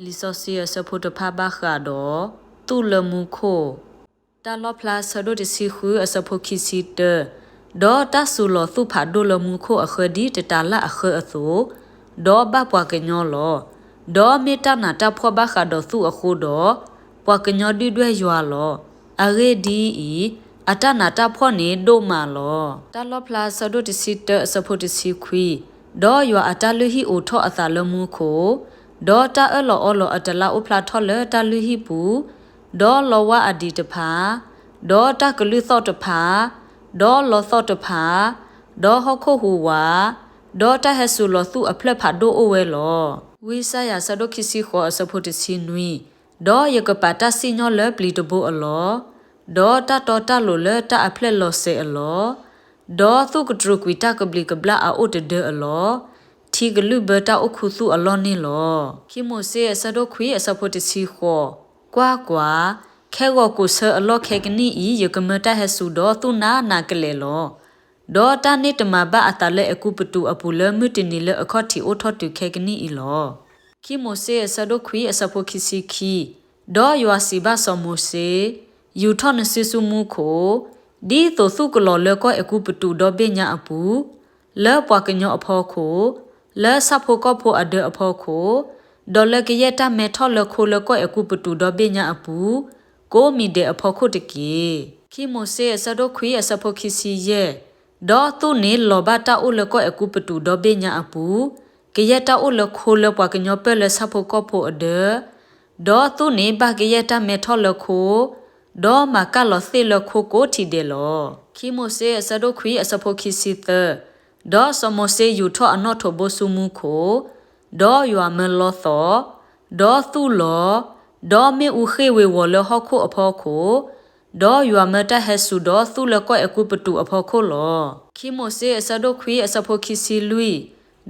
လံာ်စီဆှံအဆၢဖိတဖၣ်ဘၣ်ဃးဒီး သူၣ်လၢမူခိၣ်, တၢ်လီၣ်ဖျါဆၢဒိၣ်တဆံဃုအဆၢဖိခံဆံတၢ, ဒီးတၢ်သူၣ်လီၤသူၣ်ဖးဒိၣ်လၢမူခိၣ်အဃၢၤဒ်တတၤလၣ်အဃၢၤအသိး, ဒီးဘၣ်ပှၤကညီလီၤ. ဒီးမ့ၢ်တၢ်နးတၢ်ဖှီၣ်ဘၣ်ဃးဒီးသူၣ်အဃိဒီး, ပှၤကညီဒုၣ်ဒွဲၣ်ယွၤလီၤ. အဂ့ၢ်ဒ်အံၤ, အတၢ်နးတၢ်ဖှီၣ်န့ၣ်ဒိၣ်မးလီၤ. တၢ်လီၣ်ဖျါဆၢဒိၣ်တဆံတၢအဆၢဖိတဆံခွံ, ဒီးယွၤအတၢ်လုၢ်ဟံၣ်အိးထီၣ်အသးလၢမူခိၣ်, ဒီးတၢ်အၢၣ်လီၤအီလီၤအတလါအိၣ်ဖျါထီၣ်လၢတၢ်လုၢ်ဟံၣ်ပူၤ, ဒီးလီဝါအဒံးတဖၣ်, ဒီးတၢ်ကလုၢ်သီၣ်တဖၣ်, ဒီးလီသီၣ်တဖၣ်, ဒီးဟီၣ်ခိၣ်ဟူးဝး, ဒီးတၢ်ဟဲစူၤလီၤသူၣ်အဖျၢၣ်ဖးဒိၣ်အိၣ်ဝဲလီၤ. ဝံယၡါယၤဆၢဒိၣ်ခံဆံဃိးအဆၢဖိတဆံနွံ, ဒီးယကပာ်တၢ်စံၣ်ညီၣ်လၢပျံၤတဘိအလီၢ်, ဒီးတၢ်တီတၢ်လိၤလၢတၢ်အဖျဲၣ်လီၤစဲၤအလီၢ်, ဒီးသူၣ်ကတြူာ်ကွံာ်တၢ်ကဘျံးကဘျၣ်အအိၣ်တဒၢအလီၢ်, ထံကလုၢ်ဘၢတၢ်အိၣ်ခူသူၣ်အလီၢ်န့ၣ်လီၤ. ခံမိၤၡ့အဆၢဒိၣ်ခွံအဆၢဖိတဆံဃိး, ကွၢ်ကွၢ်, ခဲဂီၤကိးဆၢအလီၢ်ခဲကနံၣ်အံၤ ယကမၢတၢ်ဟဲစူၤဒီးသူၣ်နးနးကလဲာ်လီၤ. ဒီးတၢ်န့ၢ်တမၤဘၣ်အသးလၢအဲၤကူပတူးအပူၤလၢမုၢ်တနံၤလၢအခီၣ်ထံးအိၣ်ထီၣ်တုၤခဲကနံၣ်အံၤလီၤ. ခံမိၤၡ့အဆၢဒိၣ်ခွံအဆၢဖိခံဆံခံ, ဒီးယွၤစံးဘၣ်စီၤမိၤၡ့, ယူာ်ထီၣ်နစုဆူမူခိၣ်, ဒ်သိးသူၣ်ကလီၤလၢကီၢ်အဲၤကူပတူးဒီဘ့ၣ်ညါအပူၤ, လၢပှၤကညီအဖီခိၣ်, လၢဆၣ်ဖိကီၢ်ဖိအဒၢအဖီခိၣ်, ဒီးလၢကယဲၢ်တၢ်မဲထီၣ်လၢခိလၢကီၢ်အဲၤကူပတူးဒီဘ့ၣ်ညါအပူၤ, ကိးမံၤဒဲးအဖီခိၣ်တက့ၢ်. ခံမိၤၡ့အဆၢဒိၣ်ခွံအဆၢဖိခံဆံယဲၢ်, ဒီးသူၣ်န့ၣ်လီၤဘၣ်တၢ်အိၣ်လၢကီၢ်အဲၤကူပတူးဒီဘ့ၣ်ညါအပူၤ, ကယဲၢ်တၢ်အိၣ်လၢခိလၢပှၤကညီပၢၢ်လၢဆၣ်ဖိကီၢ်ဖိအဒၢ, ဒီးသူၣ်န့ၣ်ဘၣ်ကယဲၢ်တၢ်မဲထီၣ်လၢခိ, ဒီးမၤကၢ်လီၤသ့ၣ်လၢခိကိးထံၣ်ဒဲးလီၤ. ခံမိၤၡ့အဆၢဒိၣ်ခွံအဆၢဖိခံဆံသၢ, ဒီးစီၤမိၤၡ့ယူာ်ထီၣ်အနီၣ်ထိးဘိဆူမူခိၣ်, ဒီးယွၤမၢလီသီၣ်, ဒီးသူၣ်လီၤ, ဒီးမ့ၣ်အူဃ့ၢ်ဝ့ၤဝီၤလၢဟီၣ်ခိၣ်အဖီခိၣ်, ဒီးယွၤမၢတၢ်ဟဲစူၤဒီးသူၣ်လၢကီၢ်အဲၤကူပတူးအဖီခိၣ်လီၤ. ခံမိၤၡ့အဆၢဒိၣ်ခွံအဆၢဖိခံဆံလွံၢ်,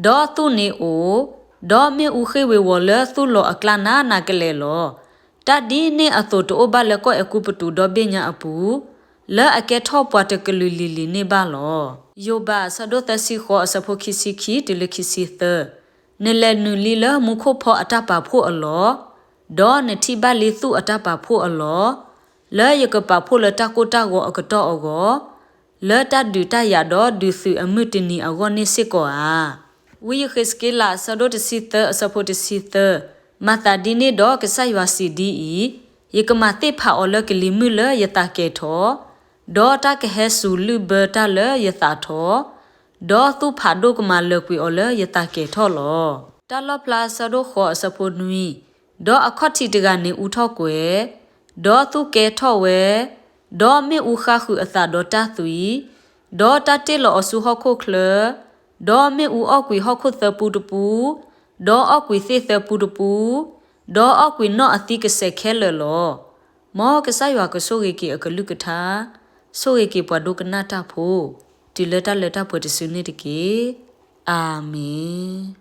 ဒီးသူၣ်န့ၣ်အိၣ်, ဒီးမ့ၣ်အူဃ့ၢ်ဝ့ၤဝီၤလၢသူၣ်လီၤအကျါနးနးကလဲာ်လီၤ. တၢ်ဒ်န့ၣ်အသိးတအိၣ်ဘၣ်လၢကီၢ်အဲၤကူပတူးဒီဘ့ၣ်ညါအပူၤ, လၢအကဲထီၣ်ပှၤတကလုာ်လံၤလံၤန့ၣ်ဘၣ်လီၤ. ယိၤဘးအဆၢဒိၣ်သၢဆံဃိးအဆၢဖိခံဆံခံတုၤလၢခံဆံသၢ, နလဲၤနုာ်လံလၢမူခိၣ်ဖီအတၢ်ပာ်ဖှိၣ်အလီၢ်, ဒီးနထံၣ်ဘၣ်လံသူၣ်အတၢ်ပာ်ဖှိၣ်အလီၢ်, လၢယကပာ်ဖှိၣ်လၢတၢ်ကိၢ်တၢ်ဂီၤအကတီၢ်အဂီၢ်, လၢတၢ်ဒုးတၢ်ယၤဒီးဒုးသုးအမုၢ်တနံၤအဂီၢ်န့ၣ်စ့ၢ်ကီးဧါ. ဝံယဃ့းစက့လးအဆၢဒိၣ်တဆံသၢအဆၢဖိတဆံသၢ, မၤသးဒ်န့ၣ်ဒီးကစၢ်ယွၤစံးဒ်အံၤ, ယကမၤသ့ၣ်ဖးအီၤလၢကလံၤမုၢ်လၢယသးကဲၤထီၣ်, ဒီးတၢ်ကဟဲစူၤလုၢ်ဘၢတၢ်လၢယသးထီၣ်, ဒီးသူၣ်ဖးဒိၣ်ကမၤလၢာ်ကွံာ်အီၤလၢယသးကဲၤထီၣ်လီၤ. တၢ်လီၣ်ဖျါအဆၢဒိၣ်ဃိးအဆၢဖိနွံ, ဒီးအခီၣ်ထံးတဂၤန့ၣ်အူထီၣ်ကွဲၤ, ဒီးသူၣ်ကဲထီၣ်ဝဲ, ဒီးမ့ၣ်အူဃါဃုာ်အသးဒီးတၢ်သွံၣ်, ဒီးတၢ်တ့ၢ်လီၤအီၤဆူဟီၣ်ခိၣ်ချၢ, ဒီးမ့ၣ်အူအီၣ်ကွံာ်ဟီၣ်ခိၣ်သၢပူတပူ, ဒီးအီၣ်ကွံာ်သ့ၣ်သၢပူတပူ, ဒီးအီၣ်ကွံာ်နီၣ်အသံကစဲးခဲလၢာ်လီၤ. မ်ကစၢ်ယွၤကဆိၣ်ဂ့ၤက့ၤအကလုၢ်ကထါ, ဆိၣ်ဂ့ၤက့ၤပှၤဒိကနၣ်တၢ်ဖိ, တုၤလၢတၢ်လၢတၢ်ပှဲၤတစုန့ၣ်တက့ၢ်. အၤမ့ၣ်.